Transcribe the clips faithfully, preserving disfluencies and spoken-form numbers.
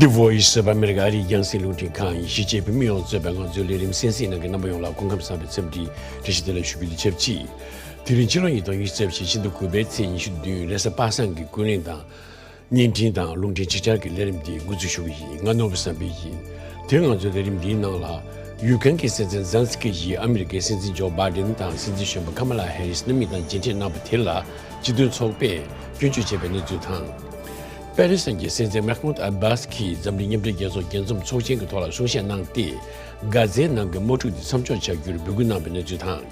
The Voice of America ཨ་རིའི་རྒྱང་སྲིང་རླུང་འཕྲིན་ཁང་ཡིན། གཞིས་བྱེས་བོད་མི་ཡོངས་གཙོས་པའི་ང་ཚོའི་ལས་རིམ་གསན་གཟིགས་གནང་མཁན་རྣམ་པ་ཡོངས་ལ་སྐུ་ཁམས་བཟང་བའི་འཚམས་འདྲི་བཀྲ་ཤིས་བདེ་ལེགས་ཞུ་རྒྱུ་དང་ཆབས་ཅིག་དེ་རིང་ཕྱི་ལོ་ཉིས་སྟོང་ཉི་ཤུ་རྩ་བཞི་ཕྱི་ཟླ་དགུ་པའི་ཚེས་ཉི་ཤུ་བདུན་རེས་གཟའ་པ་སངས་ཀྱི་ཀུན་གླེང་དང་བརྙན་འཕྲིན་དང་རླུང་འཕྲིན་ཅིག་ཅར་གྱི་ལས་རིམ་འདི་འགོ་འཛུགས་ཞུ་གི་ཡིན། ང་ནོར་བུ་བསམ་འཕེལ་ཡིན། དེ་ང་ཚོའི་ལས་རིམ་འདིའི་ནང་ལ་ཡུ་ཀེན་གྱི་སྲིད་འཛིན་ཛེ་ལན་སི་ཀི་ཡིས་ཨ་མི་རི་ཀའི་སྲིད་འཛིན་ཇོ་བྷའི་ཌེན་དང་སྲིད་འཛིན་གཞོན་པ་ཀ་མ་ལ་ཧེ་རིས་རྣམ་གཉིས་དང་མཇལ་འཕྲད་གནང་བ་དེ་ལ་སྤྱི་མཐུན་ཚོགས་པས་སྐྱོན་བརྗོད་བྱས་པའི་གནས་ཚུལ་དང་། པེ་ལེ་སི་ཐན་གྱི་སྲིད་འཛིན་མེ་ཧ་མུད་ཨ་བྷ་སི་གིས་འཛམ་གླིང་མཉམ་འབྲེལ་རྒྱལ་ཚོགས་རྒྱལ་འཛོམས་ཚོགས་ཆེན་གྱི་ཐོག་ལ་གསུང་བཤད་གནང་སྟེ། གྷ་ཛའི་ནང་གི་དམག་འཁྲུག་འདི་མཚམས་འཇོག་བྱ་རྒྱུར་འབོད་སྐུལ་གནང་བའི་གནས་ཚུལ་དང་།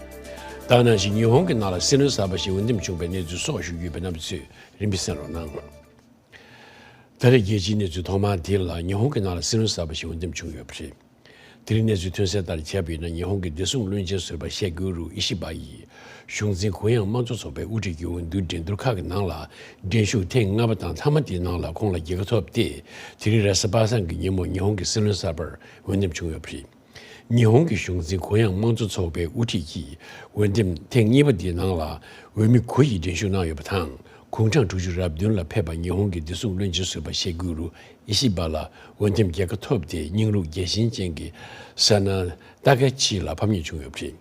ད་ག་ནང་བཞིན་ཉི་ཧོང་གི་ནང་ལ་སྲིད་བློན་གསར་པ་ཞིག་འོས་འདེམས་བྱུང་བའི་གནས་ཚུལ་སོགས་ཞུ་རྒྱུ་ཡོད་པའི་རྣམ་པ་ཚོས་རིམ་པས་གསན་རོགས་གནང་། ད་རེས་རྒྱལ་སྤྱིའི་གནས་ཚུལ་ཐོག་མ་འདི་ལ་ཉི་ཧོང་གི་ནང་ལ་སྲིད་བློན་གསར་པ་ཞིག་འོས་འདེམས་བྱུང་ཡོད་པ་རེད། དེ་རིང་གནས་ཚུལ་ཐོན་གསལ་ལྟར་བྱས་པ་ཡིན་ན། ཉི་ཧོང་གི་བདེ་སྲུང་བློན་ཆེན་ཟུར་པ་ཤེ་གུ་རུ་ཨི་ཤི་བ་ཡིས་གཞུང་འཛིན་གུ་ཡངས་དམངས་གཙོ་ཚོགས་པའི་དབུ་ཁྲིད་ཀྱི་འོས་བསྡུའི་འགྲན་བསྡུར་ཁག་གི་ནང་ལ་འགྲན་ཞུགས་ཐེངས་ལྔ་པ་དང་མཐའ་མ་དེའི་ནང་ལ་ཁོང་ལ་རྒྱལ་ཁ་ཐོབ་སྟེ། དེ་རིང་རེས་གཟའ་པ་སངས་ཀྱི་ཉིན་མོ་ཉི་ཧོང་གི་སྲིད་བློན་གསར་པར་འོས་འདེམས་བྱུང་ཡོད་པ་རེད། ཉི་ཧོང་གི་གཞུང་འཛིན་གུ་ཡངས་དམངས་གཙོ་ཚོགས་པའི་དབུ་ཁྲིད་ཀྱིས་འོས་འདེམས་ཐེངས་གཉིས་པ་འདིའི་ནང་ལ་འོས་མི་དགུ་ཡིས་འགྲན་ཞུགས་གནང་ཡོད་པ་དང་། དགུང་གྲངས་དྲུག་ཅུ་རེ་བདུན་ལ་ཕེབས་པ་ཉི་ཧོང་གི་བདེ་སྲུང་བློན་ཆེན་ཟུར་པ་ཤེ་གུ་རུ་ཨི་ཤི་བ་ལ་འོས་འདེམས་རྒྱལ་ཁ་ཐོབ་སྟེ། སྙིང་རུས་རྒྱས་ཤིང་ཅན་གྱི་ས་ན་ཏཱ་ཀ་ཆི་ལ་ཕམ་ཉེས་བྱུང་ཡོད་པ་རེད།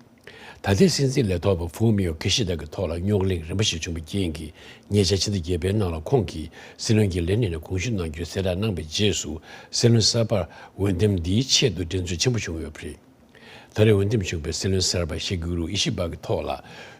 ད་ལྟའི་སྲིད་འཛིན་ལས་ཐོག་པ་ཧྥུ་མི་ཡོ་ཁི་ཤི་ད་གི་ཐོག་ལ་རྙོག་གླེང་རིམ་པ་ཞིག་བྱུང་བའི་རྐྱེན་གྱིས། ཉེ་ཆར་ཕྱི་ཟླ་བརྒྱད་པའི་ནང་ལ་ཁོང་གིས་སྲིད་བློན་གྱི་ལས་གནས་ནས་དགོངས་ཞུ་གནང་རྒྱུའི་གསལ་བསྒྲགས་གནང་བའི་རྗེས་སུ། སྲིད་བློན་གསར་པར་འོས་འདེམས་འདིའི་ཆེད་དུ་འགྲན་རྩོད་ཆེན་པོ་བྱུང་ཡོད་པ་རེད། ད་རེས་འོས་འདེམས་བྱུང་བའི་སྲིད་བློན་གསར་པ་ཤེ་གུ་རུ་ཨི་ཤི་བ་གི་ཐོག་ལ་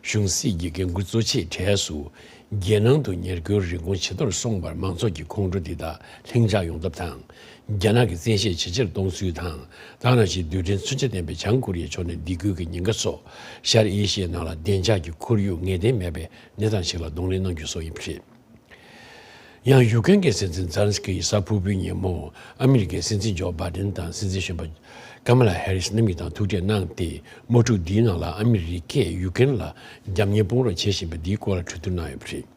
གཞུང་སྲིད་ཀྱི་འགན་འཁུར་གཙོ་ཆེའི་གྲས་སུ། རྒྱལ་ནང་དུ་ཉེར་མཁོའི་རིན་གོང་ཇེ་མཐོར་སོང་བར་མང་ཚོགས་ཀྱི་ཁོང་ཁྲོ་འདི་དག་ལྷིང་འཇགས་ཡོང་ཐབས་དང་། རྒྱ་ནག་གི་བཙན་ཤེད་ཇེ་ཆེར་གཏོང་ཚུལ་དང་། ད་ག་ནང་བཞིན་རྡུལ་ཕྲན་མཚོན་ཆ་ལྡན་པའི་བྱང་ཀོ་རི་ཡའི་ཕྱོགས་ནས་སྡིགས་སྐུལ་གྱི་ཉེན་ཁ་སོགས། ཤར་ཨེ་ཤི་ཡའི་ནང་ལ་བདེ་འཇགས་ཀྱི་ཁོར་ཡུག་ངེས་གཏན་མེད་པའི་གནས་སྟངས་ཤིག་ལ་གདོང་ལེན་གནང་རྒྱུ་སོགས་ཡིན་པ་རེད། ཡང་ཡུ་ཀེན་གྱི་སྲིད་འཛིན་ཛེ་ལན་སི་ཀི་ཡིས་གཟའ་ཕུར་བུའི་ཉིན་མོ་ཨ་མི་རི་ཀའི་སྲིད་འཛིན་ཇོ་བྷའི་ཌེན་དང་སྲིད་འཛིན་གཞོན་པ་ཀ་མ་ལ་ཧེ་རིས་རྣམ་གཉིས་དང་ཐུག་འཕྲད་གནང་སྟེ། དམག་འཁྲུག་འདིའི་ནང་ལ་ཨ་མི་རི་ཀས་ཡུ་ཀེན་ལ་རྒྱབ་གཉེར་སྤོང་རོགས་བྱེད་བཞིན་པ་འདིའི་སྐོར་ལ་གྲོས་བསྡུར་གནང་ཡོད་པ་རེད།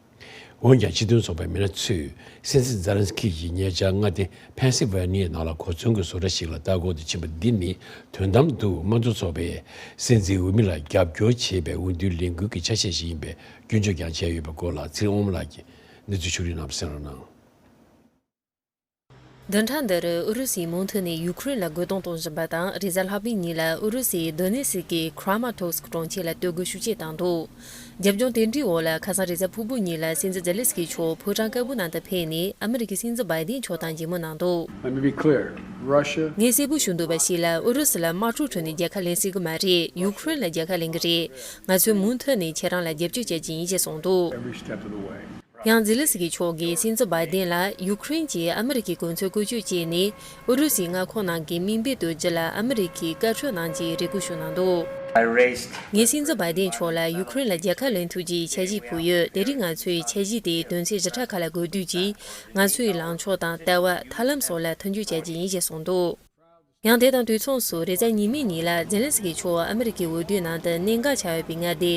འོན་ཀྱང་། སྤྱི་མཐུན་ཚོགས་པའི་མི་སྣ་ཚོས་སྲིད་འཛིན་ཛེ་ལན་སི་ཀི་ཡིས་ཉེ་ཆར་མངའ་སྡེ་ཕེན་སིལ་ཝེ་ནི་ཡའི་ནང་ལ་གོ་མཚོན་གྱི་བཟོ་གྲྭ་ཞིག་ལ་ལྟ་སྐོར་དུ་ཕྱིན་པ་འདི་ནི། དོན་དམ་དུ་དམངས་གཙོ་ཚོགས་པས་སྲིད་འཛིན་འོས་མི་ལ་རྒྱབ་སྐྱོར་བྱེད་པའི་འོས་བསྡུའི་ལས་འགུལ་གྱི་ཆ་ཤས་ཤིག་ཡིན་པའི་སྐྱོན་བརྗོད་ཀྱང་བྱས་ཡོད་པའི་སྐོར་ལ་ཚེ་རིང་དབང་མོ་ལགས་ཀྱིས་གནས་ཚུལ་ཕྱོགས་སྒྲིག་གནང་བ་གསན་རོགས་གནང་། བདུན་ཕྲག་འདིར་ཨུ་རུ་སུས་མུ་མཐུད་ནས་ཡུ་ཁུ་རེན་ལ་རྒོལ་རྡུང་གཏོང་བཞིན་པ་དང་། རེས་གཟའ་ལྷག་པའི་ཉིན་ལ་ཨུ་རུ་སུའི་དོ་ནེ་སི་ཀི་ཁྲ་མ་ཏོ་སི་ཀི་གྲོང་ཁྱེར་ལ་གཏོར་རྒོལ་ཤུགས་ཆེ་བཏང་འདུག་རྒྱབ་ལྗོངས་དེ་འདྲའི་འོག་ལ། ཁ་སང་རེས་གཟའ་ཕུར་བུ་ཉིན་ལ་སྲིད་འཛིན་ཛེ་ལན་སི་ཀི་མཆོག་ཕོ་བྲང་དཀར་པོའི་ནང་དུ་ཕེབས་ནས། ཨ་མི་རི་ཀའི་སྲིད་འཛིན་བྷའི་ཌེན་མཆོག་དང་མཇལ་མོལ་གནང་འདུག Let me be clear. Russia. ངས་གསལ་པོ་ཞུ་འདོད་པ་ཞིག་ལ། ཨུ་རུ་སུ་ལ་དམག་འཁྲུག་ཁྲོད་ནས་རྒྱལ་ཁ་ལེན་སྲིད་ཀྱི་མ་རེད། ཡུ་ཁུ་རེན་ལ་རྒྱལ་ཁ་ལེན་གྱི་རེད། ང་ཚོས་མུ་མཐུད་ནས་ཁྱེད་རང་ལ་རྒྱབ་སྐྱོར་བྱེད་ཀྱི་ཡིན་ཞེས་གསུངས་འདུག Every step of the way. ཡང་ཛེ་ལན་སི་ཀི་མཆོག་གིས་སྲིད་འཛིན་བྷའི་ཌེན་ལ་ཡུ་ཁུ་རེན་གྱིས་ཨ་མི་རི་ཀའི་གོ་མཚོན་བཀོལ་སྤྱོད་བྱས་ནས། ཨུ་རུ་སུའི་མངའ་ཁོངས་ནང་གི་མིང་དཔེ་དོར་རྒྱུ་ལ་ཨ་མི་རི་ཀས་བཀའ་འཁྲོལ་གནང་རྒྱུའི་རེ་སྐུལ་ཞུས་གནང་འདུག I raised. ངས་སྲིད་འཛིན་བྷའི་ཌེན་མཆོག་ལ་ཡུ་ཁུ་རེན་ལ་རྒྱལ་ཁ་ལེན་ཐུབ་རྒྱུའི་འཆར་གཞི་ཕུལ་ཡོད། དེ་རིང་ང་ཚོའི་འཆར་གཞི་དེ་དོན་ཚན་བཞི་ཕྲག་ཁག་ལ་བགོ་བསྡུས་ཀྱིས། ང་ཚོའི་ལངས་ཕྱོགས་དང་ལྟ་བ། ཐབས་ལམ་སོགས་ལ་མཐུན་འགྱུར་བྱ་རྒྱུ་ཡིན་ཞེས་གསུངས་འདུག་ཡང་དེ་དང་དུས་མཚུངས་སུ། རེས་གཟའ་ཉི་མའི་ཉིན་ལ་ཛེ་ལན་སི་ཀི་མཆོག་ཨ་མི་རི་ཀའི་འོས་བསྡུའི་ནང་དུ་གནད་འགག་ཆགས་ཡོད་པའི་མངའ་སྡེ་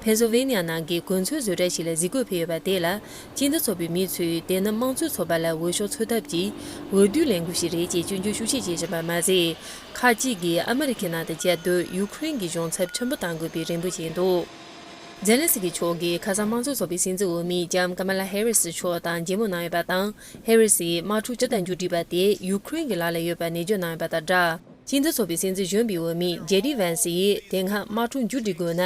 ཕེན་སིལ་ཝེ་ནི་ཡ་ནང་གི་གོ་མཚོན་བཟོ་གྲྭ་ཞིག་ལ་གཟིགས་སྐོར་ཕེབས་ཡོད་པ་དེ་ལ། སྤྱི་མཐུན་ཚོགས་པའི་མི་ཚོས་དེ་ནི་དམངས་གཙོའི་ཚོགས་པ་ལ་འོས་ཤོག་འཚོལ་ཐབས་ཀྱི་འོས་བསྡུའི་ལས་འགུལ་ཞིག་རེད་ཅེས་སྐྱོན་བརྗོད་ཤུགས་ཆེ་བྱེད་བཞིན་པ་མ་ཟད། ཁག་ཅིག་གིས་ཨ་མི་རི་ཁའི་ནང་དུ་བསྐྱོད་དུས་ཡུ་ཁུ་རེན་གྱི་གཞུང་ཚབ་ཁྲིམས་དཔོན་གཏང་དགོས་པའི་རེ་འབོད་བྱས་འདུག་ཛེ་ལན་སི་ཀི་མཆོག་གིས་ཁ་སང་དམངས་གཙོ་ཚོགས་པའི་སྲིད་འཛིན་འོས་མི་ལྕམ་ཀ་མ་ལ་ཧེ་རི་སི་མཆོག་དང་མཇལ་མོལ་གནང་ཡོད་པ་དང་། ཧེ་རི་སིས་དམག་འཁྲུག་ཇི་ལྟར་མཇུག་སྒྲིལ་བ་དེ་ཡུ་ཁུ་རེན་གྱི་ལག་ལ་ཡོད་པ་ནན་བརྗོད་གནང་ཡོད་པ་དང་སྦྲགས། སྤྱི་མཐུན་ཚོགས་པའི་སྲིད་འཛིན་གཞོན་པའི་འོས་མི་ཇེ་ཌི་ཝན་སི་ཡིས་དེ་སྔ་དམག་འཁྲུག་མཇུག་སྒྲིལ་དགོས་ན།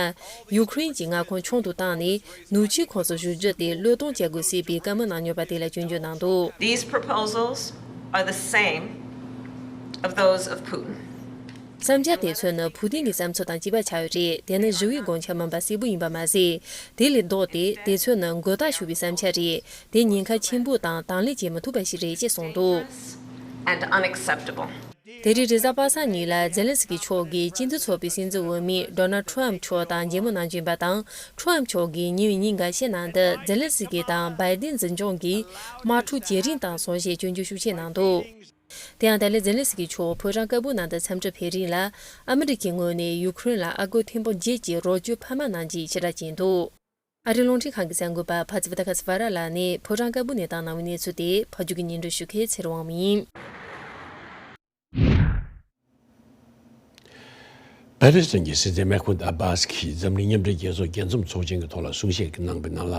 ཡུ་ཁུ་རེན་གྱི་མངའ་ཁོངས་ཆུང་དུ་བཏང་ནས་ནུབ་ཕྱོགས་ཁོངས་སུ་བཞུར་རྒྱུ་དེ་བློས་གཏོང་བྱ་དགོས་ཟེར་བའི་བཀའ་མོལ་གནང་མྱོང་པ་དེ་ལ་སྐྱོན་བརྗོད་གནང་འདུག These proposals are the same of those of Putin. བསམ་འཆར་དེ་ཚོ་ནི་ཕུ་ཏིན་གྱི་བསམ་ཚུལ་དང་གཅིག་པ་ཆགས་ཡོད་རེད། དེ་ནི་ཞི་བའི་དགོངས་འཆར་མིན་པ་གསལ་པོ་ཡིན་པ་མ་ཟད། དེ་ལས་ལྡོག་སྟེ། དེ་ཚོ་ནི་མགོ་ཐག་ཞུགས་པའི་བསམ་འཆར་རེད། དེ་ཉེན་ཁ་ཆེན་པོ་དང་དང་ལེན་བྱེད་མི་ཐུབ་པ་ཞིག་རེད་ཅེས་གསུངས་འདུག And unacceptable. དེ་རིང་རེས་གཟའ་པ་སངས་ཉིན་ལ་ཛེ་ལན་སི་ཀི་མཆོག་གིས་སྤྱི་མཐུན་ཚོགས་པའི་སྲིད་འཛིན་འོས་མི་ཌོ་ནལ་ཁྲོམ་མཆོག་དང་མཇལ་མོལ་གནང་བཞིན་པ་དང་། ཁྲོམ་མཆོག་གིས་ཉེ་བའི་ཉིན་འགའ་ཤས་ནང་དུ་ཛེ་ལན་སི་ཀི་དང་བྷའི་ཏིན་འཛིན་སྐྱོང་གིས་དམག་འཁྲུག་ཇེ་རིང་བཏང་སོང་ཞེས་སྐྱོན་བརྗོད་ཤུགས་ཆེ་གནང་འདུག་དེ་ཡང་ད་ལན་ཛེ་ལན་སི་ཀི་མཆོག་ཕོ་བྲང་དཀར་པོའི་ནང་དུ་འཚམས་འདྲིར་ཕེབས་རིང་ལ། ཨ་མི་རི་ཀའི་ངོས་ནས་ཡུ་ཁུ་རེན་ལ་ཨ་སྒོར་ཐེར་འབུམ་བརྒྱད་ཀྱི་རོགས་སྐྱོར་འཕར་མ་གནང་རྒྱུའི་ཕྱིར་བསྒྲགས་བྱས་འདུག་ཨ་རིའི་རླུང་འཕྲིན་ཁང་གི་གསར་འགོད་པ་ཕ་ཚི་བི་ཏ་ཁ་སི་ཕ་ར་ལགས་ནས་ཕོ་བྲང་དཀར་པོ་ནས་བཏང་གནང་བའི་གནས་ཚུལ་དེ་ཕབ་སྒྱུར་གྱིས་སྙན་སྒྲོན་ཞུ་མཁན་ཚེ་རིང་དབང་མོ་ཡིན། པེ་ལེ་སི་ཐན་གྱི་སྲིད་འཛིན་མེ་ཧ་མུད་ཨ་བྷ་སི་གིས་འཛམ་གླིང་མཉམ་འབྲེལ་རྒྱལ་ཚོགས་རྒྱལ་འཛོམས་ཚོགས་ཆེན་གྱི་ཐོག་ལ་གསུང་བཤད་གནང་པའི་ནང་ལ།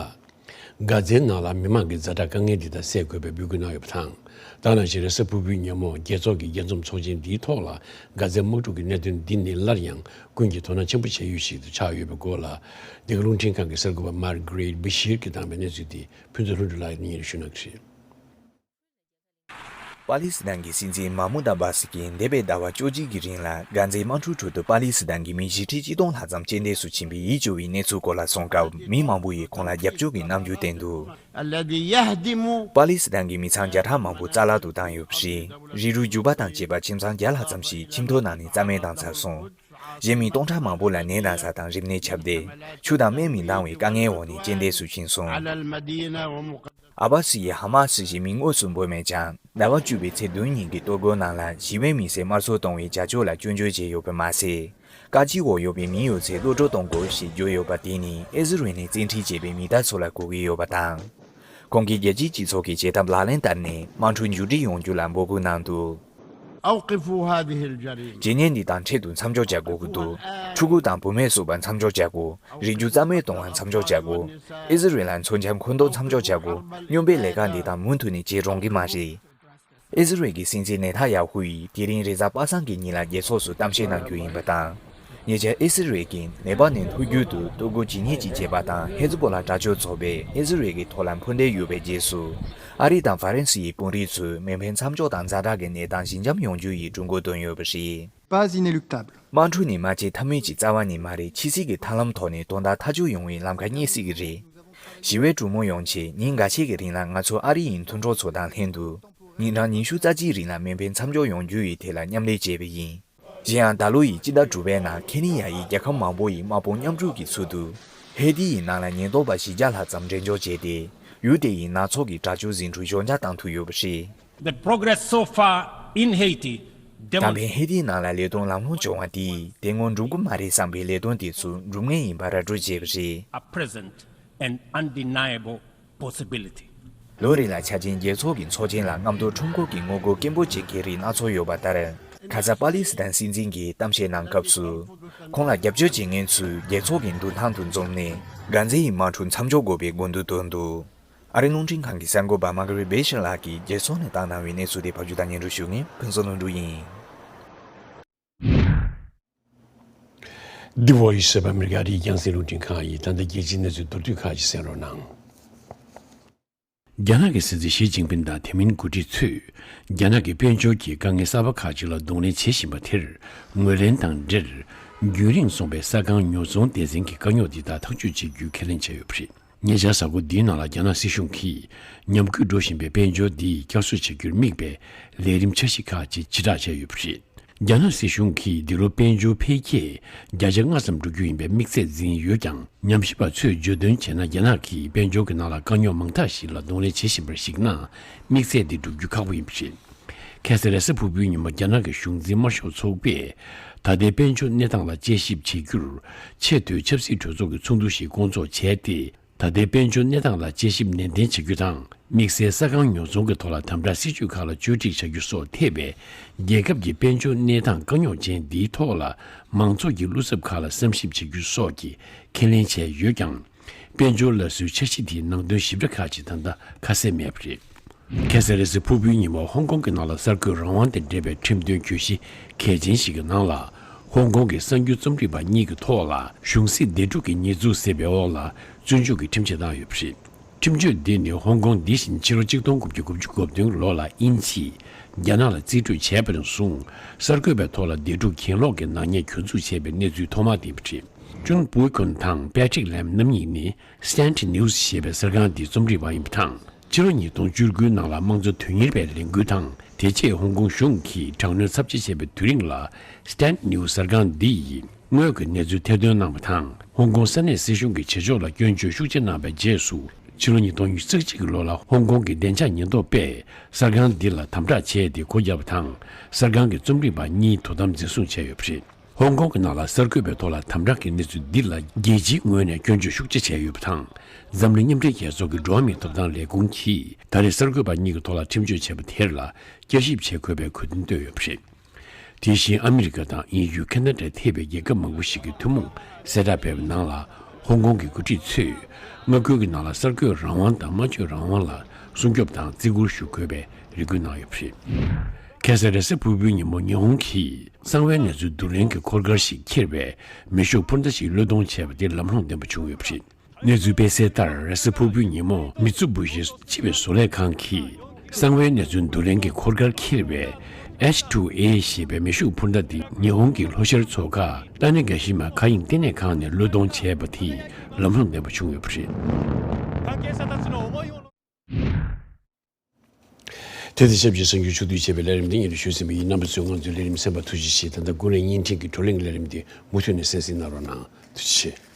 གྷ་ཛའི་ནང་ལ་མི་མང་གི་ཛ་དྲག་དཀའ་ངལ་འདི་དག་སེལ་དགོས་པའི་འབོད་སྐུལ་གནང་ཡོད་པ་དང་། ད་ནང་བཞིན་རེས་གཟའ་ཕུར་བུའི་ཉིན་མོ་རྒྱལ་ཚོགས་ཀྱི་རྒྱས་འཛོམས་ཚོགས་ཆེན་འདིའི་ཐོག་ལ་གྷ་ཛའི་དམག་འཁྲུག་གི་གནད་དོན་འདི་ནི་སླར་ཡང་ཀུན་གྱིས་དོ་སྣང་ཆེན་པོ་བྱེད་ཡུལ་ཞིག་ཏུ་ཆགས་ཡོད་པའི་སྐོར་ལ། འདི་ག་རླུང་འཕྲིན་ཁང་གི་གསར་འགོད་པ་མར་གྷི་རེད་བྷི་ཤིར་གྱིས་བཏང་བའི་གནས་ཚུལ་འདི་ཕུན་ཚོགས་ལྷུན་གྲུབ་ལགས་ཀྱིས་སྙན་སྒྲོན་ཞུ་གནང་གི་རེད། པ་ལི་སི་ཐན་གྱི་སྲིད་འཛིན་མཱ་མུད་ཨ་བྷ་སི་ཀྱིས་འདས་པའི་ཟླ་བ་བཅོ་གཅིག་གི་རིང་ལ་གྷ་ཛའི་དམག་འཁྲུག་ཁྲོད་དུ་པ་ལི་སི་ཐན་གྱི་མི་བཞི་ཁྲི་གཅིག་སྟོང་ལྷག་ཙམ་རྐྱེན་འདས་སུ་ཕྱིན་པའི་ཡིད་སྐྱོ་བའི་གནས་ཚུལ་སྐོར་ལ་གསུངས་སྐབས། མི་མང་པོ་ཡིས་ཁོང་ལ་རྒྱབ་སྐྱོར་གྱི་རྣམ་འགྱུར་བསྟན་འདུག الذي يهدم པ་ལི་སི་ཐན་གྱི་མི་ཚང་བརྒྱ་ཕྲག་མང་པོ་རྩ་བརླག་ཏུ་བཏང་ཡོད་པ་རེད། རི་རུ་རྒྱུག་པ་དང་བཅས་པ་ཁྱིམ་ཚང་བརྒྱ་ལྷག་ཙམ་ཞིག་ཁྱིམ་ཐོག་ནང་ནས་རྩ་མེད་བཏང་ཚར་སོང་། གཞན་མི་སྟོང་ཕྲག་མང་པོ་ལ་ནད་ན་ཚ་དང་རིམས་ནད་ཁྱབ་སྟེ། ཆུ་དང་སྨན་མི་འདང་བའི་དཀའ་ངལ་འོག་ནས་རྐྱེན་འདས་སུ་ཕྱིན་སོང་། ཨ་བྷ་སི་ཡིས་ཧ་མ་སི་ཞེས་མིང་དངོས་སུ་འབོད་མེད་ཀྱང་། ཟླ་བ་བཅུ་པའི་ཚེས་བདུན་ཉིན་གྱི་གཏོར་རྒོལ་ནང་ལ་ཞི་བའི་མི་སེར་དམར་གསོད་གཏོང་བའི་བྱ་སྤྱོད་ལ་སྐྱོན་བརྗོད་བྱས་ཡོད་པ་མ་ཟད། བཀག་སྐྱིལ་འོག་ཡོད་པའི་མིའི་ཡོད་ཚད་གློད་གྲོལ་གཏོང་དགོས་ཞེས་བརྗོད་ཡོད་པ་དེ་ནི་ཨི་ཟི་རལ་ནས་བཙན་ཁྲིད་བྱས་པའི་མི་དག་ཚོ་ལ་གོ་གི་ཡོད་པ་དང་། ཁོང་གིས་རྒྱལ་སྤྱིའི་སྤྱི་ཚོགས་ཀྱི་བྱེད་ཐབས་ལག་ལེན་བསྟར་ནས་དམག་འཁྲུག་མཇུག་སྒྲིལ་ཡོང་རྒྱུ་ལ་འབོད་སྐུལ་གནང་འདུག أوقفوا هذه الجريمة. བྱེད་ཉེས་འདི་དང་འཕྲལ་དུ་མཚམས་འཇོག་བྱ་དགོས་ཀྱི་འདུག་ཕྲུ་གུ་དང་བུད་མེད་གསོད་པ་མཚམས་འཇོག་བྱ་དགོས། རིགས་རྒྱུད་རྩ་མེད་གཏོང་བ་མཚམས་འཇོག་བྱ་དགོས། ཨི་ཟི་རལ་ལ་མཚོན་ཆ་མཁོ་འདོན་མཚམས་འཇོག་བྱ་དགོས། སྨྱོན་པའི་ལས་ཀ་འདི་དག་མུ་མཐུད་ནས་བྱེད་རུང་གི་མ་རེད། ཨི་ཟི་རལ་གྱི་སྲིད་འཛིན་ནེ་ཐན་ཡ་ཧུ་ཡིས་དེ་རིང་རེས་གཟའ་པ་སངས་ཀྱི་ཉིན་ལ་རྒྱལ་ཚོགས་སུ་གཏམ་བཤད་གནང་རྒྱུ་ཡིན་པ་དང་། ཉེ་ཆར་ཨི་ཟི་རལ་གྱིས་ལེ་པ་ནན་ལྷོ་རྒྱུད་དུ་གཏོར་རྒོལ་ཇི་སྙེད་ཅིག་བྱས་པ་དང་། ཧེ་ཛི་པོ་ལ་དྲག་སྤྱོད་ཚོགས་པས་ཨི་ཟི་རལ་གྱི་ཐོག་ལ་འཕུར་མདེལ་གཡུགས་པའི་རྗེས་སུ། ཨ་རི་དང་ཧྥ་རན་སི་ཡི་དཔོན་རིགས་ཚོས་མེ་འཕེན་མཚམས་འཇོག་དང་ཛ་དྲག་གི་གནས་སྟངས་ཞི་འཇམ་ཡོང་རྒྱུ་ཡི་གྲོས་འགོ་བཏོན་ཡོད་པ་རེད། Pas inéluctable. དམག་འཁྲུག་ནི་མ་བྱེད་ཐབས་མེད་ཀྱི་རྩ་བ་ནི་མ་རེད། ཕྱི་སྲིད་ཀྱི་ཐབས་ལམ་ཐོག་ནས་དོན་དག་ཐག་གཅོད་ཡོང་བའི་ལམ་ཁ་རྙེད་སྲིད་ཀྱི་རེད། ཞི་བའི་གྲོས་མོལ་ཡོང་ཆེད་ཉིན་འགའ་ཤས་ཀྱི་རིང་ལ་ང་ཚོ་ཨ་རི་ཡི་མཐུན་གྲོགས་ཚོ་དང་ལྷན་དུ། ཉིན་གྲངས་ཉི་ཤུ་རྩ་གཅིག་རིང་ལ་མེ་འཕེན་མཚམས་འཇོག་ཡོང་རྒྱུ་ཡི་ཐད་ལ་མཉམ་ལས་བྱས་པ་ཡིན། གཞན་ཡང་ད་ལོ་ཡི་སྤྱི་ཟླ་དྲུག་པའི་ནང་ཁེ་ནི་ཡ་ཡི་རྒྱལ་ཁབ་མང་པོ་ཡི་དམག་དཔུང་མཉམ་ཞུགས་ཀྱི་ཚུལ་དུ། ཧེ་ཏི་ཡི་ནང་ལ་ཉེན་རྟོག་པ་བཞི་བརྒྱ་ལྷག་ཙམ་འགྲེམས་འཇོག་བྱས་ཏེ། ཡུལ་དེ་ཡི་ནག་ཚོགས་ཀྱི་དྲག་སྤྱོད་ཟིང་འཁྲུག་ཞོད་འཇགས་བཏང་ཐུབ་ཡོད་པ་རེད། The progress so far in Haiti ད་ཕན་ཧེ་ཏིའི་ནང་ལ་ལས་དོན་ལམ་ལྷོང་བྱུང་བ་དེས་དེ་སྔོན་འགྲུབ་ཀྱི་མ་རེད་བསམ་པའི་ལས་དོན་དེ་ཚོ་འགྲུབ་ངེས་ཡིན་པ་ར་སྤྲོད་བྱས་པ་རེད། Are present and undeniable possibility. ལོ་རེ་ལ་འཆར་ཅན་རྒྱལ་ཚོགས་ཀྱི་ཚོགས་ཆེན་ལ་རྔམ་སྟོན་ཁྲོམ་སྐོར་གྱི་ངོ་རྒོལ་སྐད་འབོད་བྱེད་མཁན་རིགས་སྣ་ཚོགས་ཡོད་པ་ལྟར། ཁ་ས་པ་ལི་སི་ཐན་སྲིད་འཛིན་གྱིས་གཏམ་བཤད་གནང་སྐབས་སུ། ཁོང་ལ་རྒྱབ་སྐྱོར་བྱེད་མཁན་ཚོས་རྒྱལ་ཚོགས་ཀྱི་མདུན་ཐང་དུ་འཛོམས་ནས་གྷ་ཛའི་དམག་འཁྲུག་མཚམས་འཇོག་དགོས་པའི་དགོངས་འདུན་བཏོན་འདུག་ཨ་རིའི་རླུང་འཕྲིན་ཁང་གི་གསར་འགོད་པ་མ་གྷ་རེ་བྷེ་ཤར་ལགས་ཀྱིས་རྒྱལ་ཚོགས་ནས་བཏང་གནང་བའི་གནས་ཚུལ་དེ་ཕབ་སྒྱུར་དང་སྙན་སྒྲོན་ཞུ་མཁན་ཕུན་ཚོགས་ལྷུན་གྲུབ་ཡིན། The Voice of America ཨ་རིའི་རྒྱང་སྲིང་རླུང་འཕྲིན་ཁང་ཡིན། ད་ལྟ་རྒྱལ་སྤྱིའི་གནས་ཚུལ་མདོར་བསྡུས་ཁག་ཅིག་གསན་རོགས་གནང་། རྒྱ་ནག་གི་སྲིད་འཛིན་ཞི་ཅིན་ཕིན་དང་དེ་མིན་འགོ་ཁྲིད་ཚོས། རྒྱ་ནག་གི་དཔལ་འབྱོར་གྱི་དཀའ་ངལ་གསར་པ་ཁག་ཅིག་ལ་གདོང་ལེན་བྱེད་བཞིན་པ་དེར་ངོས་ལེན་དང་འབྲེལ། རྒྱུན་རིང་སོང་པའི་ས་ཁང་ཉོ་ཚོང་སྡེ་ཚན་གྱི་དཀའ་རྙོག་འདི་དག་ཐག་གཅོད་བྱེད་རྒྱུའི་ཁས་ལེན་བྱས་ཡོད་པ་རེད། ཉེ་ཆར་གཟའ་འཁོར་འདིའི་ནང་ལ་རྒྱ་ནག་སྲིད་གཞུང་གིས་ཉམས་རྒུད་འགྲོ་བཞིན་པའི་དཔལ་འབྱོར་འདི་བསྐྱར་གསོ་བྱ་རྒྱུར་དམིགས་པའི་ལས་རིམ་འཆར་གཞི་ཁག་ཅིག་ཕྱིར་བསྒྲགས་བྱས་ཡོད་པ་རེད། རྒྱ་ནག་སྲིད་གཞུང་གིས་འདི་ལོ་དཔལ་འབྱོར་འཕེལ་རྒྱས་བརྒྱ་ཆ་ལྔ་ཙམ་འགྲོ་རྒྱུ་ཡིན་པའི་དམིགས་ཚད་འཛིན་ཡོད་ཀྱང་། ཉམས་ཞིབ་པ་ཚོས་བརྗོད་དོན་བྱས་ན། རྒྱ་ནག་གིས་དཔལ་འབྱོར་གྱི་ནང་ལ་དཀའ་རྙོག་མང་དག་ཞིག་ལ་གདོང་ལེན་བྱེད་བཞིན་པར་གཞིགས་ན། དམིགས་ཚད་འདི་འགྲུབ་རྒྱུ་ཁག་པོ་ཡིན་པ་རེད། ཁ་སང་རེས་གཟའ་ཕུར་བུའི་ཉིན་མོ་རྒྱ་ནག་གི་གཞུང་འཛིན་དམར་ཤོག་ཚོགས་པས། ད་ལྟའི་དཔལ་འབྱོར་གནས་སྟངས་ལ་དཔྱད་ཞིབ་བྱེད་རྒྱུར། ཆེས་མཐོའི་ཆབ་སྲིད་གྲོས་ཚོགས་ཀྱི་ཚོགས་འདུ་ཞིག་བསྐོང་ཚོགས་བྱས་ཏེ། ད་ལྟའི་དཔལ་འབྱོར་གནས་སྟངས་ལ་དཔྱད་ཞིབ་ནན་ཏན་བྱེད་རྒྱུ་དང་། དམིགས་བསལ་ས་ཁང་ཉོ་ཚོང་གི་ཐོག་ལ་དམ་དྲག་སྲིད་ཇུས་ཁག་ལ་བཅོས་སྒྲིག་བྱ་རྒྱུ་སོགས་ཐེ་བའི་རྒྱལ་ཁབ་ཀྱི་དཔལ་འབྱོར་གནས་སྟངས་དཀའ་རྙོག་ཅན་འདིའི་ཐོག་ལ། མང་ཚོགས་ཀྱི་བློ་འཚབ་ཁག་ལ་བསམ་ཞིབ་བྱེད་རྒྱུ་སོགས་ཀྱི་ཁས་ལེན་བྱས་ཡོད་ཀྱང་། དཔལ་འབྱོར་སླར་གསོའི་འཆར་གཞི་དེའི་ནང་དོན་ཞིབ་ཕྲ་ཁག་ཅིག་ད་ལྟ་ཁ་གསལ་མེད་པ་རེད། ཁ་སང་རེས་གཟའ་ཕུར་བུའི་ཉིན་མོ་ཧོང་ཀོང་གི་ནང་ལ་གསར་འགོད་རང་དབང་དང་འབྲེལ་བའི་ཁྲིམས་དོན་གྱོད་གཞི་གལ་ཆེན་ཞིག་གི་ནང་ལ། ཧོང་ཀོང་གི་གསར་འགྱུར་རྩོམ་སྒྲིག་པ་གཉིས་ཀྱི་ཐོག་ལ་གཞུང་སྲིད་སྡེ་དྲུག་གི་ཉེས་འཛུགས་ཟེར་བའི་འོག་ལ་བཙོན་འཇུག་གི་ཁྲིམས་ཆད་བཏང་ཡོད་པ་རེད། ཁྲིམས་གཅོད་འདི་ནི་ཧོང་ཀོང་འདི་བཞིན་ཕྱི་ལོ་གཅིག་སྟོང་དགུ་བརྒྱ་དགུ་བཅུ་གོ་བདུན་ལོ་ལ་དབྱིན་ཇིས་རྒྱ་ནག་ལ་རྩིས་སྤྲོད་བྱས་པ་ནས་བཟུང་། གསར་འགོད་པའི་ཐོག་ལ་སྡེ་དྲུག་གྱེན་ལོག་གི་ནག་ཉེས་གྱོད་འཛུགས་བྱས་པའི་གནས་ཚུལ་ཐོག་མ་དེ་ཡིན་པ་རེད། ཅུན་པུའུ་ཁུན་དང་པེ་ཁྲིག་ལེམ་རྣམ་གཉིས་ནི་Stand News ཞེས་པའི་གསར་ཁང་འདིའི་རྩོམ་སྒྲིག་པ་ཡིན་པ་དང་། ཕྱི་ལོ་ཉིས་སྟོང་བཅུ་དགུའི་ནང་ལ་དམངས་གཙོ་དོན་གཉེར་པའི་ལས་འགུལ་དང་། དེ་རྗེས་ཧོང་ཀོང་གཞུང་གིས་དྲག་གནོན་ཚབས་ཆེ་བྱས་པའི་དུས་རིང་ལ། Stand News གསར་ཁང་འདི་ཡིས་དངོས་ཀྱི་གནས་ཚུལ་ཐེར་འདོན་གནང་བ་དང་། ཧོང་ཀོང་ས་གནས་སྲིད་གཞུང་གི་བྱེད་ཕྱོགས་ལ་སྐྱོན་བརྗོད་ཤུགས་ཆེ་གནང་བའི་རྗེས་སུ། ཕྱི་ལོ་ཉིས་སྟོང་ཉེར་གཅིག་གི་ལོ་ལ་ཧོང་ཀོང་གི་བདེ་འཇགས་ཉེན་རྟོག་པས་གསར་ཁང་འདི་ལ་དམ་དྲག་བྱས་ཏེ་སྒོ་བརྒྱབ་པ་དང་། གསར་ཁང་གི་རྩོམ་སྒྲིག་པ་གཉིས་དོ་དམ་འཛིན་བཟུང་བྱས་ཡོད་པ་རེད། ཧོང་ཀོང་གི་ནང་ལ་གསར་འགོད་པའི་ཐོག་ལ་དམ་དྲག་གི་གནས་ཚུལ་འདི་ལ་རྒྱལ་སྤྱིའི་ངོས་ནས་སྐྱོན་བརྗོད་ཤུགས་ཆེ་བྱས་ཡོད་པ་དང་། འཛམ་གླིང་མཉམ་འབྲེལ་རྒྱལ་ཚོགས་ཀྱི་འགྲོ་བ་མིའི་ཐོབ་ཐང་ལས་ཁུངས་ཀྱིས་ད་རེས་གསར་འགོད་པ་གཉིས་ཀྱི་ཐོག་ལ་ཁྲིམས་གཅོད་བྱས་པ་དེར་ལ་བསྐྱར་ཞིབ་བྱེད་དགོས་པའི་གོ་སྟོན་བཏོན་ཡོད་པ་རེད། དེ་བཞིན་ཨ་མི་རི་ཀ་དང་དབྱིན་ཡུལ། ཁེ་ན་ཌ་ཐེ་བའི་རྒྱལ་ཁབ་མང་པོ་ཞིག་གིས་ཐུན་མོང་གསལ་བསྒྲགས་སྤེལ་བའི་ནང་ལ། ཧོང་ཀོང་གི་འགོ་ཁྲིད་ཚོས་མངའ་ཁུལ་གྱི་ནང་ལ་གསར་འགོད་རང་དབང་དང་སྨྲ་བརྗོད་རང་དབང་ལ་སྲུང་སྐྱོབ་དང་བརྩི་བཀུར་ཞུ་དགོས་པའི་རེ་སྐུལ་གནང་ཡོད་པ་རེད། ཁ་སང་རེས་གཟའ་ཕུར་བུའི་ཉིན་མོ་ཉི་ཧོང་གིས་གསང་བའི་གནས་ཚུལ་བསྡུ་ལེན་གྱི་འཁོར་སྐར་ཞིག་འཁྱེར་བའི་མེ་ཤུགས་འཕུར་མདའ་ཞིག་བློས་གཏོང་བྱས་པ་དེ་ལམ་ལྷོང་ལྡན་པ་བྱུང་ཡོད་པ་རེད། གནས་ཚུལ་སྤེལ་གསལ་ལྟར། རེས་གཟའ་ཕུར་བུའི་ཉིན་མོ་མི་ཚུ་བུ་ཞིག་སྤྱི་པའི་བཟོ་ལས་ཁང་གིས་གསང་བའི་གནས་ཚུལ་བསྡུ་ལེན་གྱི་འཁོར་སྐར་འཁྱེར་བའི་ཨེཆ་ཊུ་ཨེ་ཞེས་པའི་མེ་ཤུགས་འཕུར་མདའ་དེ་ཉི་ཧོང་གི་ལྷོ་ཤར་མཚོ་ཁ་ཏཱ་ནི་ག་ཤི་མ་མཁའ་དབྱིངས་ལྟེ་གནས་ཁང་ནས་བློས་གཏོང་བྱས་པ་དེས་ལམ་ལྷོང་ལྡན་པ་བྱུང་ཡོད་པ་རེད། དེ་དང་ཆབས་ཅིག་གསར་འགྱུར་ཕྱོགས་བསྡུས་བྱས་པའི་ལས་རིམ་འདི་ཉིད་དུ་ཞུས་ཟིན་པ་ཡིན། རྣམ་པ་ཚོས་ང་ཚོའི་ལས་རིམ་གསན་པར་ཐུགས་རྗེ་ཆེ། ད་ལྟ་ཀུན་གླེང་བརྙན་འཕྲིན་གྱི་བགྲོ་གླེང་ལས་རིམ་འདི་མུ་མཐུད་ནས་གསན་གཟིགས་གནང་རོགས་གནང་། ཐུགས་རྗེ་ཆེ།